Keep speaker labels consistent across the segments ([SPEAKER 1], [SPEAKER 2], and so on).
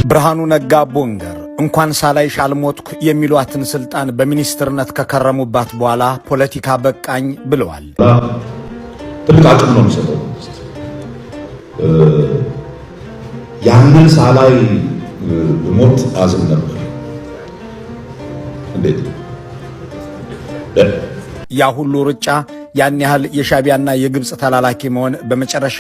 [SPEAKER 1] ብርሃኑ ነጋ ቦንገር እንኳን ሳላይሽ አልሞትኩ የሚሏትን ስልጣን በሚኒስትርነት ከከረሙባት በኋላ ፖለቲካ በቃኝ ብለዋል።
[SPEAKER 2] ትልቅ አቅም ነው የሚሰጠው መንግስት። ያንን ሳላይ ብሞት አዝን ነበር። እንዴት?
[SPEAKER 1] ያ ሁሉ ሩጫ፣ ያን ያህል የሻቢያና የግብፅ ተላላኪ መሆን በመጨረሻ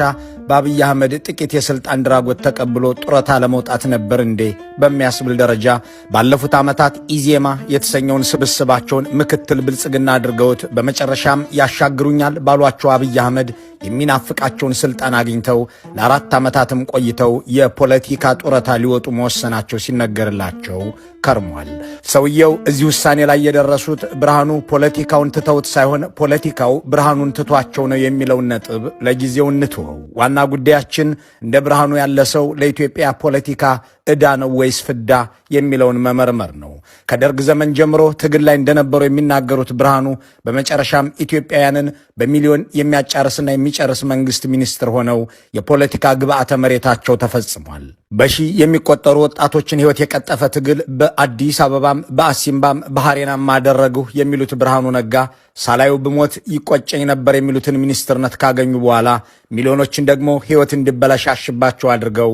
[SPEAKER 1] በአብይ አህመድ ጥቂት የሥልጣን ድራጎት ተቀብሎ ጡረታ ለመውጣት ነበር እንዴ በሚያስብል ደረጃ ባለፉት ዓመታት ኢዜማ የተሰኘውን ስብስባቸውን ምክትል ብልጽግና አድርገውት በመጨረሻም ያሻግሩኛል ባሏቸው አብይ አህመድ የሚናፍቃቸውን ስልጣን አግኝተው ለ4 ዓመታትም ቆይተው የፖለቲካ ጡረታ ሊወጡ መወሰናቸው ሲነገርላቸው ከርሟል። ሰውየው እዚህ ውሳኔ ላይ የደረሱት ብርሃኑ ፖለቲካውን ትተውት ሳይሆን ፖለቲካው ብርሃኑን ትቷቸው ነው የሚለውን ነጥብ ለጊዜው እንትወው። ዋና ጉዳያችን እንደ ብርሃኑ ያለ ሰው ለኢትዮጵያ ፖለቲካ ዕዳ ነው ወይስ ፍዳ የሚለውን መመርመር ነው። ከደርግ ዘመን ጀምሮ ትግል ላይ እንደነበሩ የሚናገሩት ብርሃኑ በመጨረሻም ኢትዮጵያውያንን በሚሊዮን የሚያጫርስና የሚጨርስ መንግስት ሚኒስትር ሆነው የፖለቲካ ግብዓተ መሬታቸው ተፈጽሟል። በሺህ የሚቆጠሩ ወጣቶችን ሕይወት የቀጠፈ ትግል በአዲስ አበባም በአሲምባም በሐሬናም አደረግሁ የሚሉት ብርሃኑ ነጋ ሳላዩ ብሞት ይቆጨኝ ነበር የሚሉትን ሚኒስትርነት ካገኙ በኋላ ሚሊዮኖችን ደግሞ ሕይወት እንዲበላሻሽባቸው አድርገው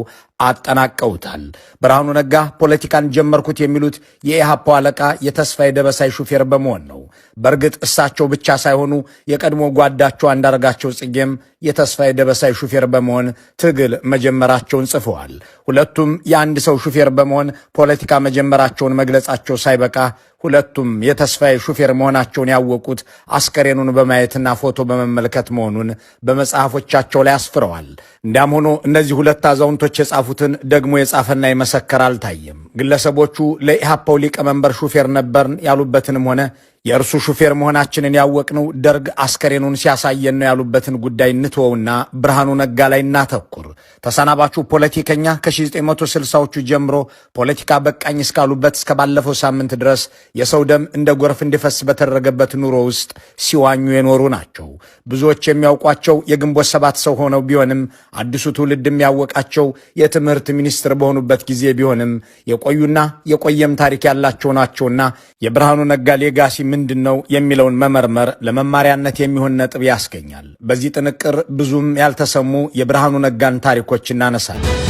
[SPEAKER 1] አጠናቀውታል። ብርሃኑ ነጋ ፖለቲካን ጀመርኩት የሚሉት የኢሃፓው አለቃ የተስፋዬ ደበሳይ ሹፌር በመሆን ነው። በእርግጥ እሳቸው ብቻ ሳይሆኑ የቀድሞ ጓዳቸው አንዳርጋቸው ጽጌም የተስፋዬ ደበሳይ ሹፌር በመሆን ትግል መጀመራቸውን ጽፈዋል። ሁለቱም የአንድ ሰው ሹፌር በመሆን ፖለቲካ መጀመራቸውን መግለጻቸው ሳይበቃ ሁለቱም የተስፋዬ ሹፌር መሆናቸውን ያወቁት አስከሬኑን በማየትና ፎቶ በመመልከት መሆኑን በመጽሐፎቻቸው ላይ አስፍረዋል። እንዲያም ሆኖ እነዚህ ሁለት አዛውንቶች የጻፉትን ደግሞ የጻፈና የመሰከረ አልታየም። ግለሰቦቹ ለኢሃፓው ሊቀመንበር ሹፌር ነበርን ያሉበትንም ሆነ የእርሱ ሹፌር መሆናችንን ያወቅነው ደርግ አስከሬኑን ሲያሳየን ነው ያሉበትን ጉዳይ እንትወውና ብርሃኑ ነጋ ላይ እናተኩር። ተሰናባቹ ፖለቲከኛ ከ1960ዎቹ ጀምሮ ፖለቲካ በቃኝ እስካሉበት እስከ ባለፈው ሳምንት ድረስ የሰው ደም እንደ ጎርፍ እንዲፈስ በተደረገበት ኑሮ ውስጥ ሲዋኙ የኖሩ ናቸው። ብዙዎች የሚያውቋቸው የግንቦት 7 ሰው ሆነው ቢሆንም፣ አዲሱ ትውልድ የሚያወቃቸው የትምህርት ሚኒስትር በሆኑበት ጊዜ ቢሆንም፣ የቆዩና የቆየም ታሪክ ያላቸው ናቸውና የብርሃኑ ነጋ legacy ምንድን ነው የሚለውን መመርመር ለመማሪያነት የሚሆን ነጥብ ያስገኛል። በዚህ ጥንቅር ብዙም ያልተሰሙ የብርሃኑ ነጋን ታሪኮች እናነሳለን።